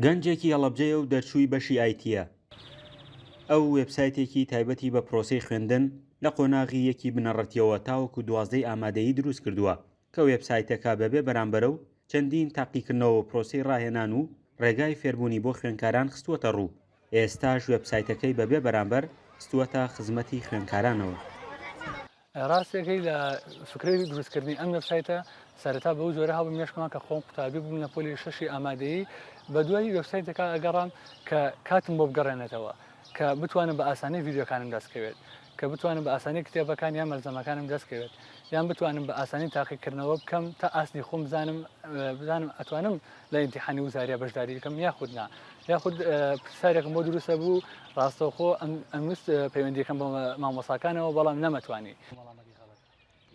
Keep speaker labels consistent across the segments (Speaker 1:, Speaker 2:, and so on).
Speaker 1: گەنجێکی هەڵەبجەیە و دەرچووی بەشی ئایتییە. ئەو وێبسایتێکی تایبەتی بە پرۆسەی خوێندن لە قۆناغی یەکی بنەڕەتییەوە تاوەکو دوازدەی ئامادەیی دروستکردووە کە وێبسایتەکە بەبێ بەرامبەرە و چەندین تاقیکردنەوە و پرۆسەی ڕاهێنان و ڕێگای فێربوونی بۆ خوێندکاران خستووەتەڕوو. ئێستاش وێبسایتەکەی بەبێ بەرامبەر خستووەتە خزمەتی خوێندکارانەوە.
Speaker 2: ڕاستیەکەی لە فکرەی دروستکردنی ئەم وێبسایتە سەرەتا بەو جۆرە هەبوو مێشکمان کە خۆم قوتابی بووم لە پۆلی شەشی ئامادەیی بە دوای وێبسایتەکە ئەگەڕام کە کاتم بۆ بگەڕێنێتەوە کە بتوانم بە ئاسانی ڤیدیۆکانم دەست کەوێت کە بتوانم بە ئاسانی کتێبەکان یان مەلزەمەکانم دەست کەوێت یان بتوانم بە ئاسانی تاقیکردنەوە بکەم تا ئاستی خۆم بزانم بزانم ئەتوانم لە ئیمتیحانی وزاریا بەشداری بکەم یاخود نا یاخود پرسیارێکم بۆ دروستە بوو ڕاستەوخۆ ئەمویست پەیوەندیەکەم بە مامۆساکانەوە بەڵام نەمەتوانی.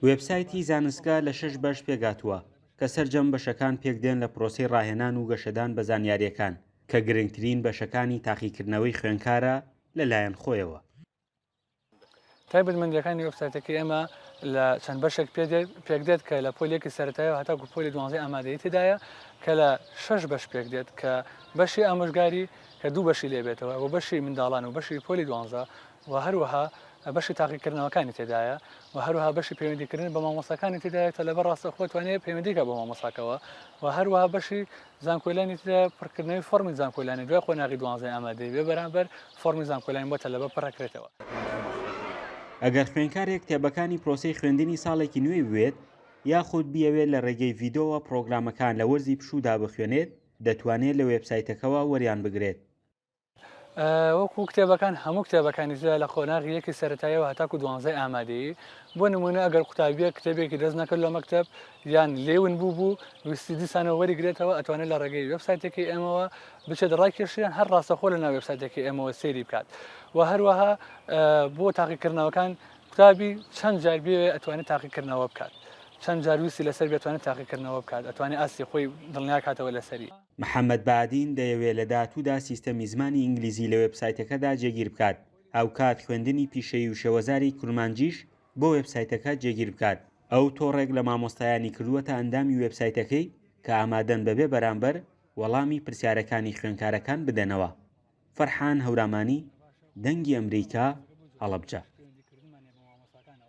Speaker 1: وێبسایتی زانستگا لە شەش بەش پێکهاتووە، کە سەرجەم بەشەکان پێکدێن لە پرۆسەی ڕاهێنان و گەشەدان بە زانیارییەکان، کە گرنگترین بەشەکانی تاقیکردنەوەی خوێندکارە لەلایەن خۆیەوە.
Speaker 2: تایبەتمەندییەکانی وێبسایتەکەی ئێمە لە چەند بەشێک پێکدێت کە لە پۆلی یەکی سەرەتایەوە هەتاکو پۆلی دوانزەی ئامادەیی تێدایە کە لە شەش بەش پێکدێت کە بەشی ئامۆژگاری کە دوو بەشی لێبێتەوە و بەشی منداڵان و بەشی پۆلی دوانزە و هەروەها بەشی تاقیکردنەوەکانی تێدایە و هەروەها بەشی پەیوەندیکردن بە مامۆستاکانی تێدایە تەلەبە ڕاستەوخۆ توانێت پەیوەندی بکات بە مامۆستاکەوە و هەروەها بەشی زانکۆلانی تێدایە پڕکردنەوەی فۆڕمی زانکۆلانی دوای قۆناغی دوانزەی ئامادەیی بێ بەرامبەر فۆڕمی زانکۆلانی بۆ تەلەبە پڕەکرێتەوە.
Speaker 1: ئەگەر خوێندکارێک کتێبەکانی پرۆسەی خوێندنی ساڵێکی نوێی بوێت یاخود بیەوێت لە ڕێگەی ڤیدۆوە پڕۆگرامەکان لە وەرزی پشوودا بخوێنێت دەتوانێت لە وێبسایتەکەوە وەریان بگرێت.
Speaker 2: وەکو کتێبەکان هەموو کتێبەکانی تێدا لە قۆناغی یەکی سەرەتاییەوە هەتاکو دوانزەی ئامادەیی، بۆ نموونە ئەگەر قوتابییەک کتێبێکی دەست نەکرد لە مەکتەب یان لێ ون بوو بوو ویستی دیسانەوە وەریگرێتەوە ئەتوانێت لە ڕێگەی وێبسایتەکەی ئێمەوە بچێت ڕایکێشی یان هەر ڕاستەخۆ لە ناو وێبسایتەکەی ئێمەوە سەیری بکات و هەروەها بۆ تاقیکردنەوەکان قوتابی چەند جار بێ ئەتوانێت تاقیکردنەوە بکات چەند جار ویستی لەسەر بێتوانێت تاقیکردنەوە بکات ئەتوانێت ئاستی خۆی دڵنیاکاتەوە لەسەری.
Speaker 1: محەمەد بادین دەیەوێ لە داهاتوودا سیستەمی زمانی ئینگلیزی لە وێبسایتەکەدا جێگیر بکات، هاوکات خوێندنی پیشەیی و شێوەزاری کورمانجیش بۆ وێبسایتەکە جێگیر بکات. ئەو تۆڕێک لە مامۆستایانی کردووەتە ئەندامی وێبسایتەکەی کە ئامادەن بەبێ بەرامبەر وەڵامی پرسیارەکانی خوێندکارەکان بدەنەوە. فەرحان هەورامانی، دەنگی ئەمریکا، هەڵەبجە.